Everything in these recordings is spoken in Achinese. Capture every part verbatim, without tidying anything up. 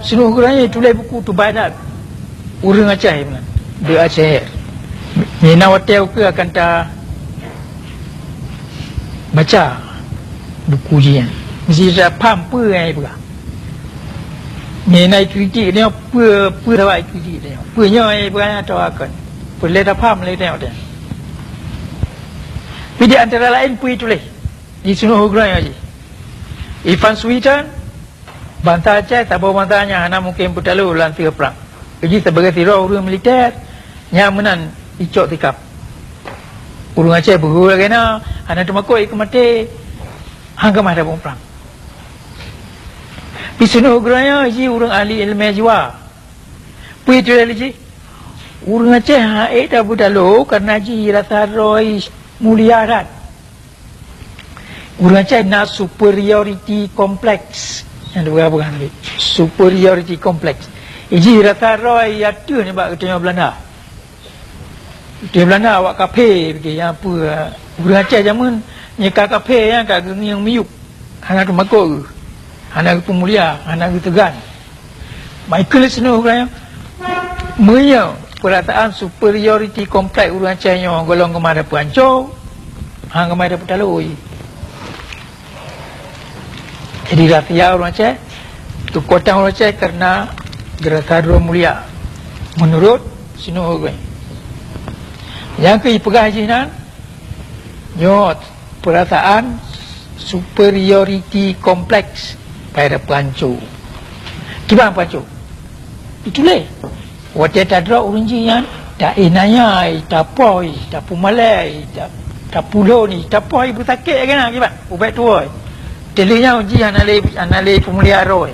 Sinoe Hurgronje tuléh buku teubai that ureuëng Aceh meunan, The Aceh. Nyan watée ukeue akan ta baca buku jih nyan, meusti ta pham peue nyang jipeugah. Nyan na kritik nyoe peue, peue sabab kritik nyoe. Peue nyoe nyang jipeugah nyan atawa kon. Peue lé ta pham lé nyoe teuh. Tapi di antara laén peue tuléh di Sinoe Hurgronje jih. Ivan Suiton, bansa Aceh, saboh bansa nyang hana mungken peutalo lam sigoe prang. Jadi sibagoe sidroe ureuëng militer, nyang meunan icok sikap. Ureuëng Aceh beuhe lagée na, hana teumakot ikeu maté, han keumah tabong prang. Pi Sinoe Hurgronje jih ureuëng ahli iéleumé jiwa. Peue tuléh lé jih? Ureuëng Aceh han ék tapeutalo kareuna jih rasa droe mulia that. Ureuëng Aceh na superiority complex. Nyang dipeugah-peugah tadi. Superiority complex. Jih rasa droe ateueh nibak geutanyoe Belanda. Geutanyoe Belanda awak kafé, pike nyang peue, ureuëng Aceh jameun nyang ka kafé nyan ka geungieng miyueb. Hana teumakot geuh. Hana geupeumulia, hana geuteugan. Michael Snow kan, meunyoe peurasaan superiority complex ureuëng Aceh nyoe gohlom keumah tapeuhanco, han keumah tapeutalo. Jadi rahsia ureuëng Aceh, keukuatan ureuëng Aceh kareuna geurasa droe mulia, meunurot Snow Hurgronje. Nyang keu jipeugah jih nyan, nyoe peurasaan superiority complex pada peuhanco. Kiban peuhanco? Itulah. Watée tadrop ureuëng jih nyan, ta-inaya, tapoh, tapeumalée, ta-, tapulon, tapoh beusakét lagée na kiban, ubak tuwoe. Teulheueh nyan jih hana lé, hana lé peumulia droe.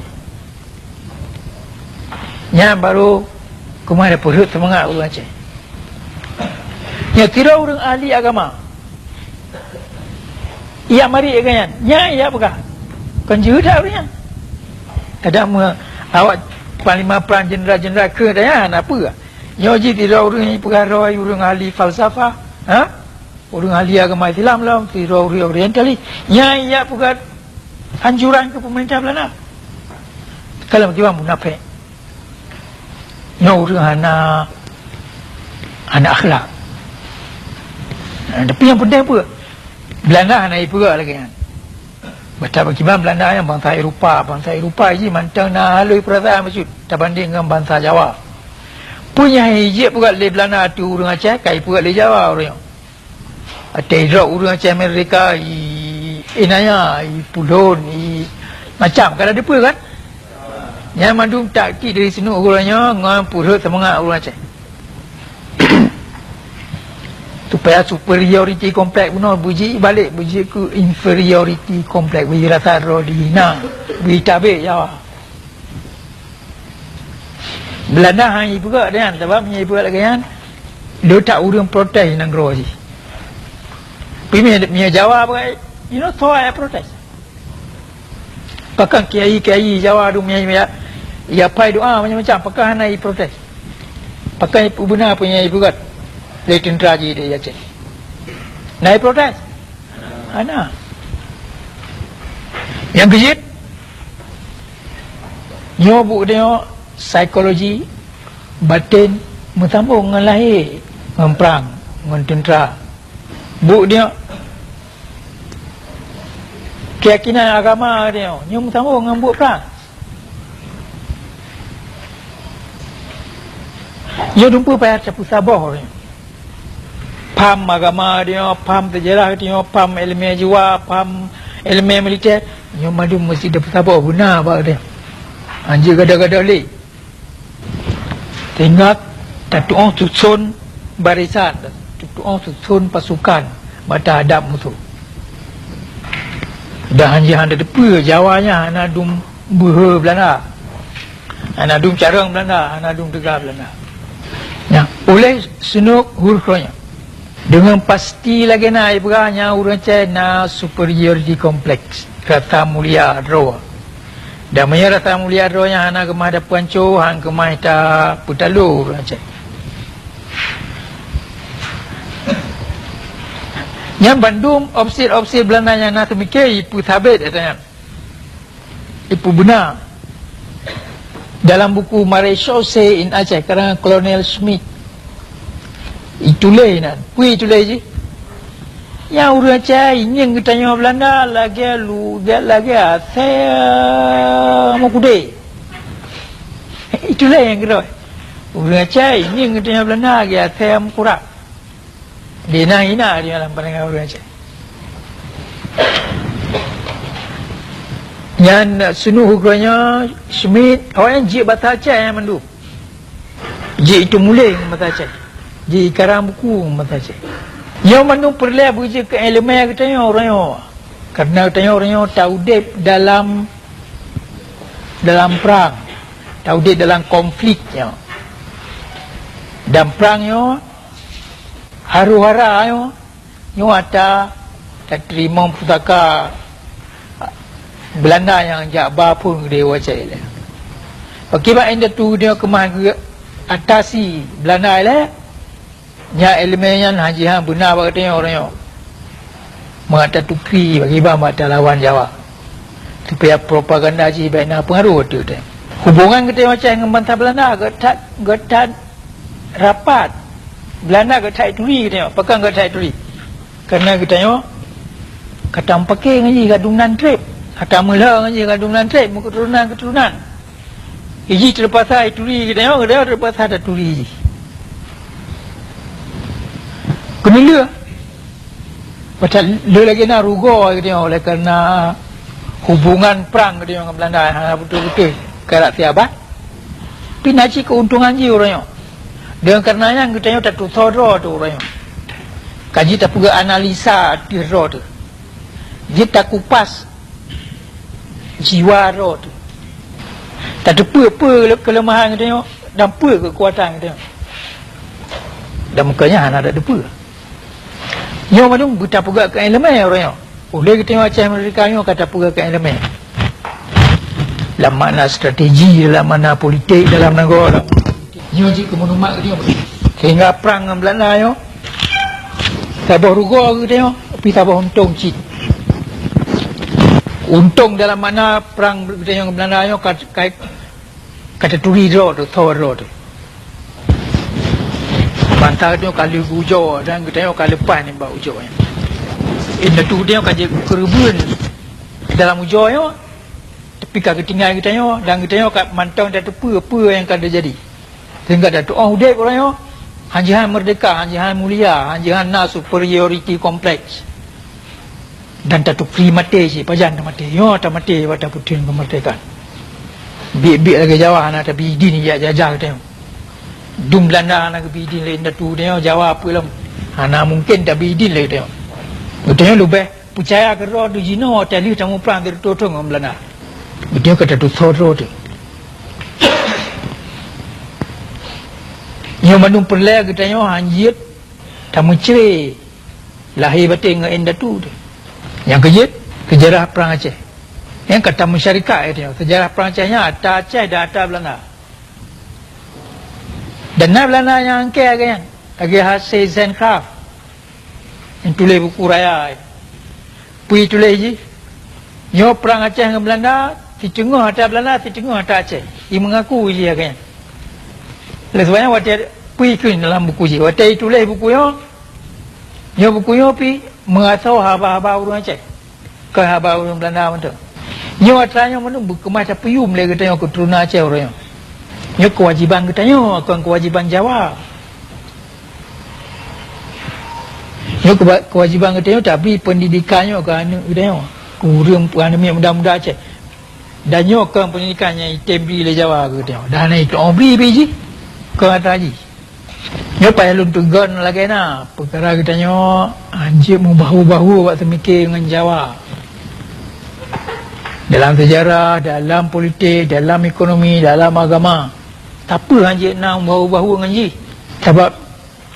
Nyan barô keumah tapeurhot seumangat ureuëng Aceh. Nyoe sidroe ureuëng ahli agama. Ijak marit lagée nyan, nyan ijak peugah. Kon jeuet that ureuëng nyan. Kadang meu awak panglima prang, jeuneural-jeuneural keu daya na peue. Nyoe jih sidroe ureuëng peugah droe ureuëng ahli falsafah, ha? Ureuëng ahli agama Islam lom, sidroe ureuëng orientalis. Nyan ijak peugah anjuran keu peumeurintah Belanda. Kalon kiban munafék. Nyoe ureuëng hana, hana akhlak. Tapi nyang penting peue? Belanda hana jipeugah lagée nyan. Bata bak kiban Belanda nyang bansa Eropa, bansa Eropa jih mantong na halui peurasaan bacut tabanding ngon bansa Jawa. Peue nyang jijak peugah lé Belanda ateueh ureuëng Aceh, ka jipeugah lé Jawa ureuëng nyoe. Watée idrop ureuëng Aceh Amerika, i-, inaya, ipulon, i-, macam ka na dipeue kan? Nyan mandum taktik dari Snow Hurgronje ngon peurhot seumangat ureuëng Aceh. Supaya superiority complex bunoe beujeuet balek, beujeuet keu inferiority complex, beujeuet rasa droe dihina, beujitabek Jawa. Belanda han jipeugah nyan, sabab meunyoe jipeugah lagée nyan, le that ureuëng protes nanggroe jih. Tapi meunyoe, meunyoe Jawa peugah, you know, so I protest. Pakon kiai-kiai Jawa tu meunyoe ya, ya pai doa macam-macam, pakon hana jiprotes? Pakon jipeubena peue nyang jipeugah lé teuntra jih di Aceh? Na jiprotes? Hana. Nyang keujeuet, nyoe buet nyoe psikologi baten meusambong ngon lahé, ngon prang, ngon teuntra. Buet nyoe keuyakinan agama nyoe, nyoe meusambong ngon buet prang. Nyoe dumpeue payah tapeusaboh nyoe. Paham agama nyoe, paham seujarah nyoe, paham iéleumé jiwa, paham iéleumé militer, nyoe mandum meusti tapeusaboh beuna bak nyoe. Hanjeuet gadôh-gadôh lé. Sehingga tatu'oh suson barisan, tatu'oh suson pasukan bak tahadap musoh. Dan hanjeuet hana teupeu Jawa nyan hana dum beuhe Belanda, hana dum carông Belanda, hana dum teuga Belanda. Nyan, uleh Snow Hurgronje nyan. Deungon pasti lagée na ipeugah nyan ureuëng Aceh na superiority complex, rasa mulia droe. Dan meunyoe rasa mulia droe nyan hana keumah tapeuhanco, han keumah tapeutalo ureuëng Aceh. Nyan bandum opsir-opsir Belanda nyang na teumike ipeusabe ata nyan. Ipeubeuna. Dalam buku Maréchaussée in Aceh, karangan Kolonel Schmidt, ituléh nan. Peue ituléh jih? Nyang ureuëng Aceh ingieng geutanyoe Beulanda lagée lu-, lagée asée, eh, meukudé. Ituléh nyang keudua. Ureuëng Aceh ingieng geutanyoe Beulanda lagée asée meukurab. Di na hina di dalam pandangan ureuëng Aceh. Nyan seunuh uroe nyoe Schmidt, awaknyan jeuet basa Aceh nyan mandum. Jeuet itu muléh ngon basa Aceh. Jeuet ikarang buku ngon basa Aceh. Nyoe mandum peureulée beujeuet keu iéleumé geutanyoe uroe nyoe. Kareuna geutanyoe uroe nyoe taudeb dalam, dalam prang. Taudeb dalam konflik nyoe. Dan prang nyoe Haru hara nyoe, nyoe ata tateurimong pusaka Beulanda nyang jak ba phon geude watée ilée. Pakriban indatu nyoe keumah geuatasi Beulanda ilée, nyan iéleumé nyan hana jihnyan beuna bak geutanyoe uroe nyoe. Meuata tukri pakriban meuata lawan Jawa. Supaya propaganda jih bèk na peungaroh ateueh geutanyoe. Hubongan geutanyoe Aceh ngon bansa Beulanda geutat, geutat rapat. Beulanda geuthai turi geutanyoe, pakon geuthai turi? Kareuna geutanyoe ka tameupaké ngon jih, ka dum nan treb, ka tameulhö ngon jih, ka dum nan treb, meuketurunan-keturunan. Jih teupaksa turi geutanyoe, geutanyoe teupaksa taturi jih. Keuneulheueh, pasal lheueh lagèe na rugoe geutanyoe, oleh kareuna hubungan prang geutanyoe ngon Beulanda hana beutôi-beutôi karap siabat. Pi na cit keuntungan jih uroe nyoe. Deungon kareuna nyan geutanyoe tatusoe droe teuh uroe nyoe. Ka jeuet tapeugah analisa ateueh droe teuh. Jeuet takupas jiwa droe teuh. Tateupeue peue keuleumahan geutanyoe dan peue keukuatan geutanyoe. Dan meukeunyan hana tateupeue. Nyoe mandum beutapeugah keu iéleumé uroe nyoe. Ulèe geutanyoe Aceh Merdeka nyoe ka tapeugah keu iéleumé. Lam makna strategi, dalam makna politik, dalam nanggroe. Nyoe jeuet keu maklumat geutanyoe. Sehingga prang ngon Beulanda nyoe, saboh rugoe geutanyoe, pi saboh untông cit. Untông dalam makna prang geutanyoe ngon Beulanda nyoe ka, ka Ka taturi droe teuh, soe droe teuh. Bansa geutanyoe ka lheueh geuujoe dan geutanyoe ka leupah nibak ujoe nyan. Indatu geutanyoe ka jeuet keureubeuen dalam ujoe nyoe, tapi ka geutinggai geutanyoe dan geutanyoe ka mantong tateupeue peue nyang ka teujadi. Sehingga tatu'oh udeb uroe nyoe, han jihnyan meurdeka, han jihnyan mulia, han jihnyan na superiority complex. Dan tatukri maté cit, pajan tamaté. Nyoe tamaté bak tapeuteun keumeurdekaan. Biek-biek lagèe Jawa hana tabi idin jak jajah geutanyoe. Dum Beulanda hana geubi idin lé indatu geutanyoe, Jawa peue lom hana mungken tabi idin lé geutanyoe. Geutanyoe leubeh peucaya keu droe teuh jinoe watèe lheueh tamuprang sireutôh thôn ngon Beulanda. Geutanyoe ka tatusoe droe teuh. Nyoe mandum peureulèe geutanyoe han jeuet tameucré lahé batén ngon indatu teuh. Nyang keujeuet, seujarah Prang Aceh. Nyang ka tameusyarikat, eh, seujarah Prang Aceh nyan ata Aceh dan ata Beulanda. Dan na Beulanda nyang angkée lagèe nyan, lagèe H C Zentgraaff nyang tuléh buku raya. Peue tuléh jih? Nyoe prang Aceh ngon Beulanda, siteungoh ata Beulanda, siteungoh ata Aceh. I meungaku jih lagèe nyan. Oleh sebab nyan watèe peue ikheun dalam buku jih, watèe ituléh buku nyoe, nyoe buku nyoe pi meuasoe haba-haba ureueng Aceh, kon haba ureueng Beulanda mantong. Nyoe atra nyoe meunurot beukeumah tapeuyuem lé geutanyoe keuturonan Aceh uroe nyoe. Nyoe keuwajéban geutanyoe, kon keuwajéban Jawa. Nyoe keuba-, keuwajéban geutanyoe tabri peundidikan nyoe keu aneuk geutanyoe, keu ureueng, keu aneuk miet muda-muda Aceh. Dan nyoe kon peundidikan nyang item bri lé Jawa keu geutanyoe. Dan hana iteu'oh bri pi jih, kon atra jih. Nyoe payah lôn teugon lagèe na, peukara geutanyoe hanjeuet meubahu-bahu bak seumiké ngon Jawa. Dalam seujarah, dalam politik, dalam ekonomi, dalam agama. Sapeue hanjeuet na meubahu-bahu ngon jih? Sabab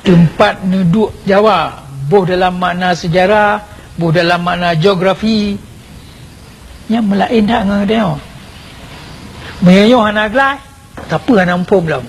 teumpat neuduek Jawa, boh dalam makna seujarah, boh dalam makna geografi, nyan meulaén that ngon geutanyoe. Meunyoe nyoe hana glah, sapeue hana muphom lom.